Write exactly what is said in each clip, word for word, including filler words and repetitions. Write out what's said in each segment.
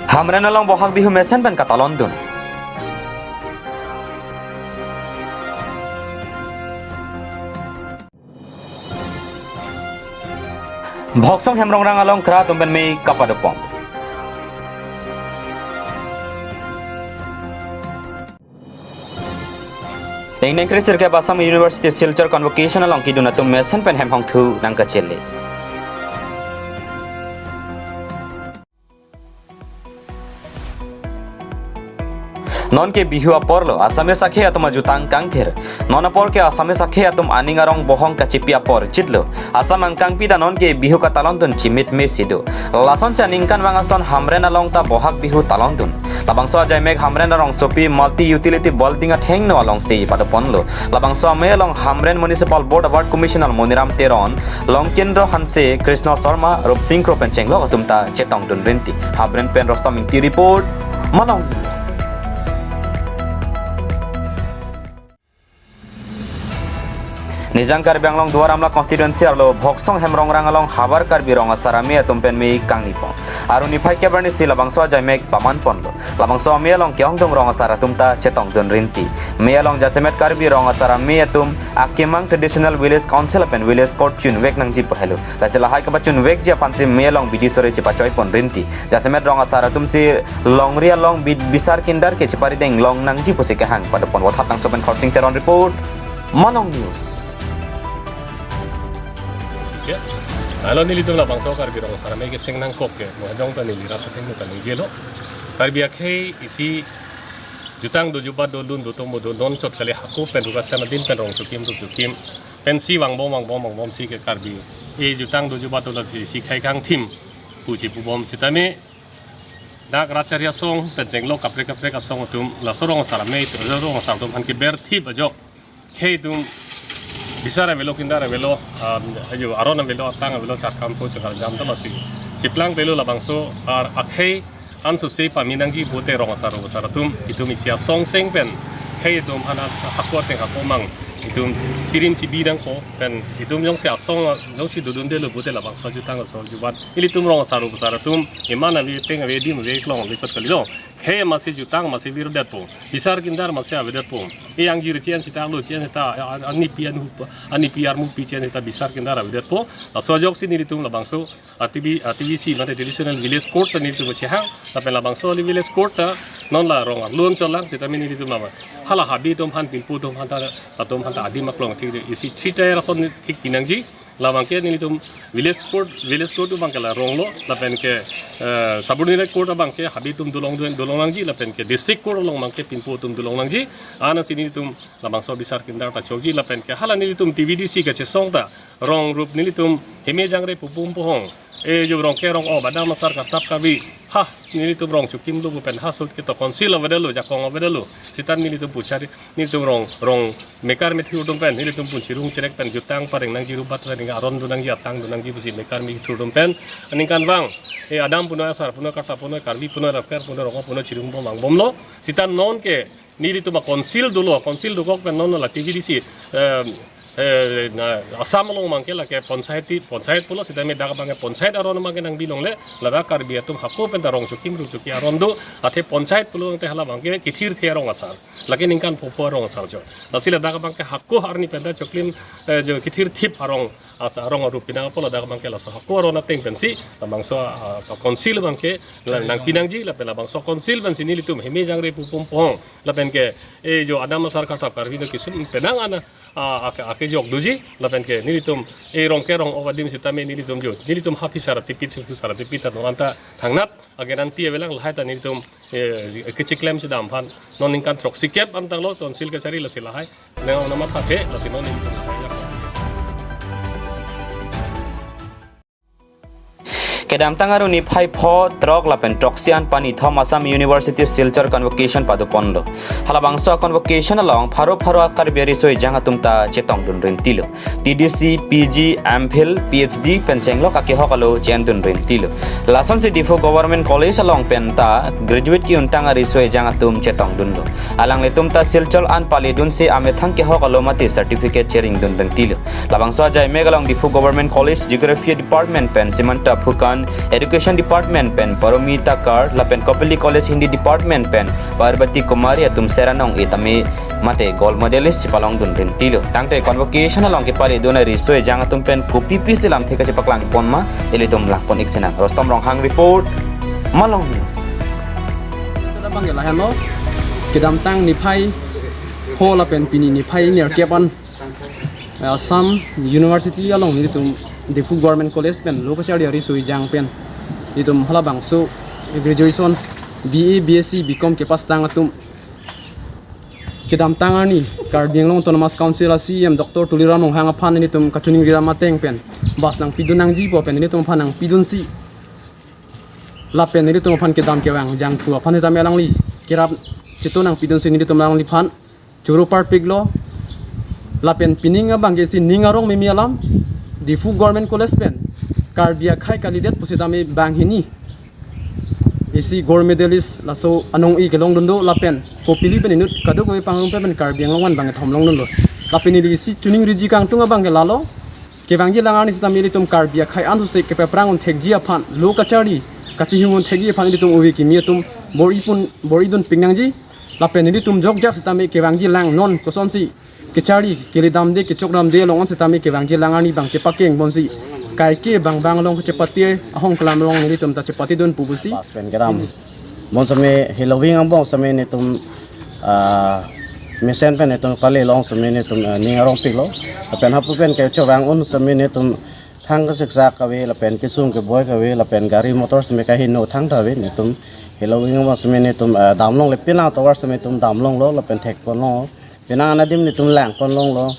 Hamren along Bohag Bihu mesen pen katalon dun. Bhoksong Hemrongrang along kra atum pen mei kapadopon. Ingdeng kre sirkep Assam University Silchar Convocation along kedun atum mesen pen hem hongthu nangkachele. Non ke Bihu apor lo, Assamese akhei atum ajutang kangthir. Non apor ke Assamese akhei atum aning arong bohong kachipi apor chitlo. Assam angkangpi ta non ke Bihu katalon dun chimit mesi do. Lasonsi aningkanvang ason Hamren along ta Bohag Bihu talon dun. Labangso ajaimek Hamren arongsopi multi utility building athengno alongsi padoponlo. Labangso amei along Hamren Municipal Board Award Commissioner Moniram Teron, Longkindro Hanse, Krishna Sharma, Rupsing Kro pen chenglok atum ta chetong dun rinti. Hamren pen Rostom Ingti report, Malong News. Nijang Karbi Anglong Duar Amla constituency arlo Bhoksong Hemrongrang along havar Karbi rong asar amei atum pen mei kangnipon. Aru niphai kep arnisi labangso ajaimek pamanponlo. Labangso amei along ke-ongdung rong asar atum ta chetong dun rinti. Mei along jasemet Karbi rong asar amei atum akemang traditional village council pen village court chunvek nangji pu helo. Lasi lahai kapachunvekji aphansi mei along bidi sore chepachoipon rinti. Jasemet rong asar atumsi longri along bid bisar kindar ke cheparideng long nangji pusi kehang padopon. Vothattangso pen Khorsing Teron report, Malong News. Oke. Alo nelitum labangso Karbi rong asar amei keseng nangkok ke, mo ajong ta neli rat athengno ta ningjelo. Karbi akhei isi jutang do jubat do lun do tomo do non chot kali hako pen ruka sen adim pen rong chukim do chukim. Pensi vangbom vangbom vangbomsi ke Karbi e jutang do jubat do lasi si khai kangthim pusi pubom sitame dak Rachari asong pen chenglok kaprek kaprek asong atum laso rong asar amei, laso rong asar atum aphan keber thip ajok. Khei atum bisar avelo, kindar avelo, ah, ajo aron avelo, atang avelo, sat kampo chakar jam ta lasi. Siplang pelo labangso ar akhei ansose pami nangji pute rong asar rong asar atum, itum isi asong seng pen khei atum aphan hako ateng hako mang itum kirim si bi nangpo pen itum jongsi asong jongsi dodundelo pute labangso jutang aso jubat. Ilitum rong asar rong asar atum iman ave, peng ave, adim ave, klong ave chot kali lo. Khei masi jutang masi virdetpo. Bisar kindar masi avedetpo. E angjir chen sita lo chen sita, a-, a-, anipi anhup, anipi armupi chen sita bisar kindar avedetpo. Laso ajoksi nelitum labangso a T V, a T V C mate traditional village court ta nelitum chehang. Lapen labangso ali village court ta non la rong arlo-an cholang sitame nelitum lama. Hala habe atum aphan, pinpo atum aphan ta, atum aphan ta adim aklong thik isi three tier ason thik pinangji. Labang ke nelitum village court, village court abang ke la rong lo, lapen ke, eh, subordinate court abang ke habe atum dolong, dolong nangji, lapen ke district court along abang ke pinpo atum dolong nangji. Anasi nelitum labangso bisar kindar ta chokji, lapen ke hala nelitum T V D C kachesong ta rong rup nelitum heme jangre pupum pohong. E jo rong ke rong o badam asar kartap kabi. Ha, nelitum rong chukim do pen ha sut ke to council avedetlo, jakong avedetlo. Sita nelitum puchari, nelitum rong, rong mekar methur atum pen, nelitum punchirung cherek pen jutang pareng nangji, rubat pareng aron do nangji, atang do nangji pusi mekar methur atum pen. Aningkanvang, e adam punoi, asar punoi, kartap punoi, Karbi punoi, Raker punoi, Rongma punoi, chirung bom vangbomlo. Sita non ke nelitum a council dolo, council dokok pen non la T V D C, eh, eh, na, Assam along abang ke lake panchayat ti, panchayat pulo sitame dak abang ke panchayat aron abang ke nangbi longle, ladak Karbi atum hako pen ta rong chukim rong chuki aron do, athe panchayat pulo te hala abang ke kethirthe arong asar. Lake ningkan pho pho arong asar jo. Lasi ladak abang ke hako arni pen ta choklim, eh, jo kethirthip arong asar arong arup pinang apot ladak abang ke laso hako aron ateng pensi labangso, ah, council abang ke la nangpinangji lapen labangso council pensi nelitum heme jangre pupum pohong lapen ke e jo adam asar kartap Karbi no kisum penang ana, ah, ake, ake jok doji lapen ke nelitum e rong ke rong o adim sitame nelitum jo nelitum ha phisar tipit, phisar tipit ta non anta thangnat agen anti avelang lahai ta nelitum, eh, kechiklem si dam aphan non ningkan throksi kep amtang lo council kachari lasi lahai. Neo nama thate lasi non nelitum lahai. Kedamtang arni niphai pho throk lapen throksi an pani thom Assam University Silchar convocation padoponlo. Halabangso convocation along pharo pharo a Karbi ariso ejang atum ta chetongdun rintilo. T D C, P G, MPhil, PhD pen chenglok akehok alo chendun rintilo. Lasonsi Diphu Government College along pen ta graduate ki-untang ariso ejang atum chetongdunlo. Alanglitum ta Silchar an paledunsi amethang kehok alo mate certificate cheringdun rintilo. Labangso ajaimek along Diphu Government College Geography Department pen Simanta Phukan, Education Department pen Paromita Kar lapen Kopili College Hindi Department pen Parbati Kumari atum Sera Nong-e tame mate gold medalist chepalongdun rinti lo. Tangte convocation along kepaledun ari riso ejang atum pen kopi pisi lamthe kachepaklang pon ma, ilitum langpon-ik sinang. Rostom Ronghang report, Malong News. Tada bang laheno, kedamtang niphai pho lapen pini niphai nerkep an, eh, Assam University along nelitum Diphu Government College pen lo kacharli ariso ejang pen nelitum halabangso graduation, B A, B S C, B Com kepass tang atum kedamtang arni Karbi Anglong Autonomous Council a C E M Doctor Tuliram Ronghang aphan nelitum kachiningri ram ateng pen bus nangpidun nangji pu pen nelitum aphan nangpidunsi, lapen nelitum aphan kedam kevang jangthu aphan sitame alangli kerap cheto nangpidunsi nelitum alangliphan choro parpiklo. Lapen pining abangke si ning arong meme alam, Diphu Government College pen Karbi akhei kalidet pusitame banghini isi gold medalist laso anong-e kelongdun do, lapen Kopili pen inut kadokave pangrum pen Karbi Anglong an bangkethom longdun do. Lapen ili isi chiningriji kangtung abangke lalo, kevangji lang arni sitame ilitum Karbi akhei ansose kepaphrang un thekji aphan, lo kacharli kachihung un thekji aphan ilitum ove kimi atum bor-i pon, bor-idun pik nangji. Lapen ilitum jokjak sitame kevangji lang non kosonsi kacharli keledamde kechokdamde along an sitame kevangji lang arni bang chepakeng ponsi kaike bang bang along chepate ahong kelam along nelitum ta chepatedun pu pusi. Bus pen kedam. Bon sitame heloving angbong sitame nelitum, ah, mesen pen nelitum pale long sitame nelitum, ah, ning arong piklo. Lapen hapu pen kechevang un sitame nelitum thang kasiksak kave, lapen kesung keboi kave, lapen gari motor sitame kaheno thangta ave, nelitum heloving angbong sitame nelitum, ah, damlongle, penang tovar sitame nelitum damlonglo, lapen thekponlo. Penang anadim nelitum langponlonglo.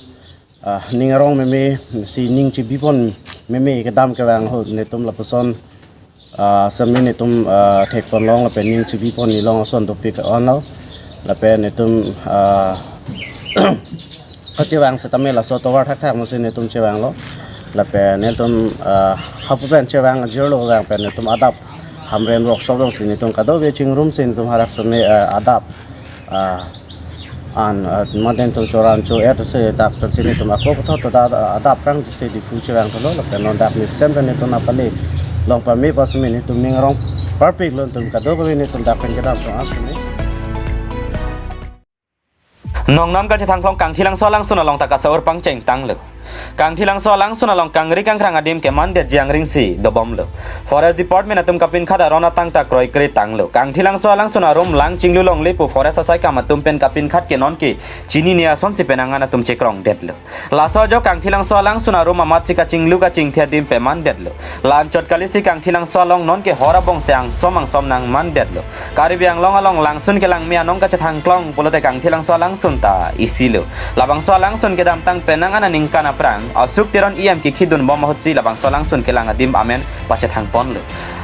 Ah, ning arong meme, si ning chebipon meme kedam kevang ahut nelitum lapuson, ah, sitame nelitum, ah, thekponlong lapen ning chebipon nelong ason dopik onlo. Lapen nelitum, ah, kachevang sitame laso tovar thakthak musi nelitum chevanglo. Lapen nelitum, ah, hapu pen chevang ajirlo vang pen nelitum adap Hamren workshop alongsi nelitum kadokave chingrumsi nelitum hadak sitame, ah, adap, ah, an, ah, mate nelitum choran cho-et si dak pensi nelitum ako kethot ta da, ah, adap rang si Diphu chevang thulo, lapen non dak mesen pen nelitum apale long pame pasitame nelitum ning arong parpiklo, nelitum kadokave nelitum dak pen kedam tong asitame. Nongnam kachethangklong Kangthilangso alangsun along ta kasa-ur pangcheng tanglo. Kangthilangso alangsun along kangri kangkrang adim kemandetji angring si dobomlo. Forest Department atum kapinkhat aron atang ta kroikre tanglo. Kangthilangso alangsun arum lang chinglu longle pu forest asaikam atum pen kapinkhat ke nonke chinine asonsi penang an atum chekrongdetlo. Laso ajok Kangthilangso alangsun arum amatsi kachinglu kachingthi adim pemandetlo. La-anchot kalisi Kangthilangso along nonke hor abong se angsom angsom nangmandetlo. Karbi Anglong along langsun kelang me anong kachethangklong pulote Kangthilangso alangsun ta isilo. Labangso alangsun kedamtang penang an aningkan aphrang Ashok Teron E M kekhidunbom ahutsi labangso alangsun kelang adim amen pachethangponlo.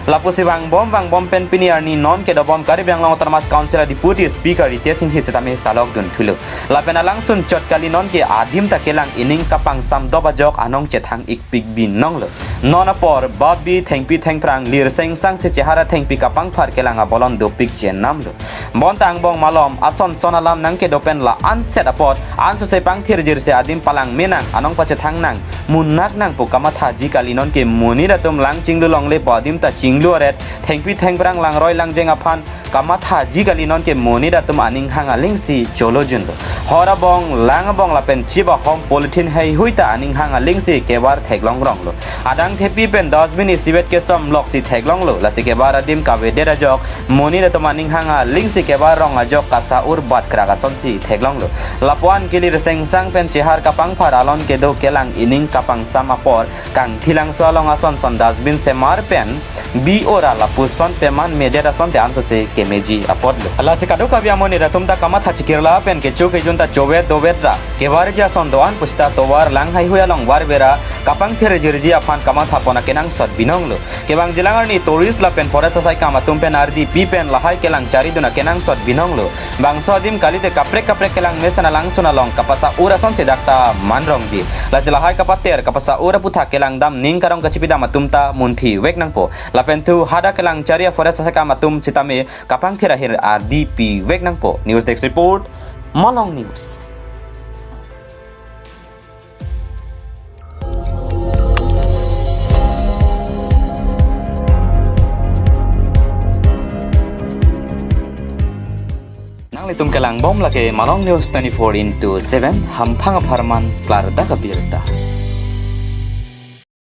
Lapusi vangbom vangbom pen pini arni nonke dobom Karbi Anglong Autonomous Council a Deputy Speaker Ritesh Enghi sitame salokdun thulo. Lapen alangsun chot kali nonke adim ta kelang ining kapangsam dop ajok anong chethang-ik pik binonglo. Non apor babi thengpi thengphrang lir sengsang si chehara thengpi kapangphar kelang abolon dopik chenamlo. Bonta angbong malom ason son alam nangkedo pen la-anset apot ansose pangthirjirse adim palang menang, anong pachethang nang, munak nang pu kamathaji kali nonke monit atum lang chinglu longle pu adim ta chinglu aret, thengpi thengphrang langroi langjeng aphan kamathaji kali nonke monit atum aning hang alingsi cholojunlo. Hor abong, lang abong lapen chip ahom polythene heihui ta aning hang alingsi kevar theklong ronglo. Adang thepi pen dustbin isivet kesom loksi theklonglo. Lasi kevar adim kavedet ajok monit atum aning hang alingsi kevar rong ajok kasa-ur bat krak asonsi theklonglo. Lapuan kelir sengsang pen chehar kapangphar alon kedo kelang ining kapangsam apor Kangthilangso along ason son dustbin semar pen bi ora lapuson peman medet asonte ansose kemeji apotlo. Lasi kadokave amonit atum ta kamatha chikirla pen kecho kejun ta chovet dovet ra kevarji ason do-an pusita tovar lang heihui along varvera kapangthirjirji aphan kamathapon akenangsot binonglo. Kevangjilang arni tourist lapen forest asaikam atum pen ardi pi pen lahai kelang charidun akenangsot binonglo. Bangso adim kalite kaprek kaprek kelang mesen alangsun along kapasa-ur asonsi dak ta manrongji. Lasi lahai kapater kapasa-ur aputhak kelang dam ning karong kachipidam atum ta munthi vek nangpo. Lapen thu hadak kelang chari a-forest asaikam atum sitame kapangthir ahir ardi pi vek nangpo. News Desk Report, Malong News. Itum kelang bom lake Malong News twenty-four into seven, hamphang apharman klardak abirta.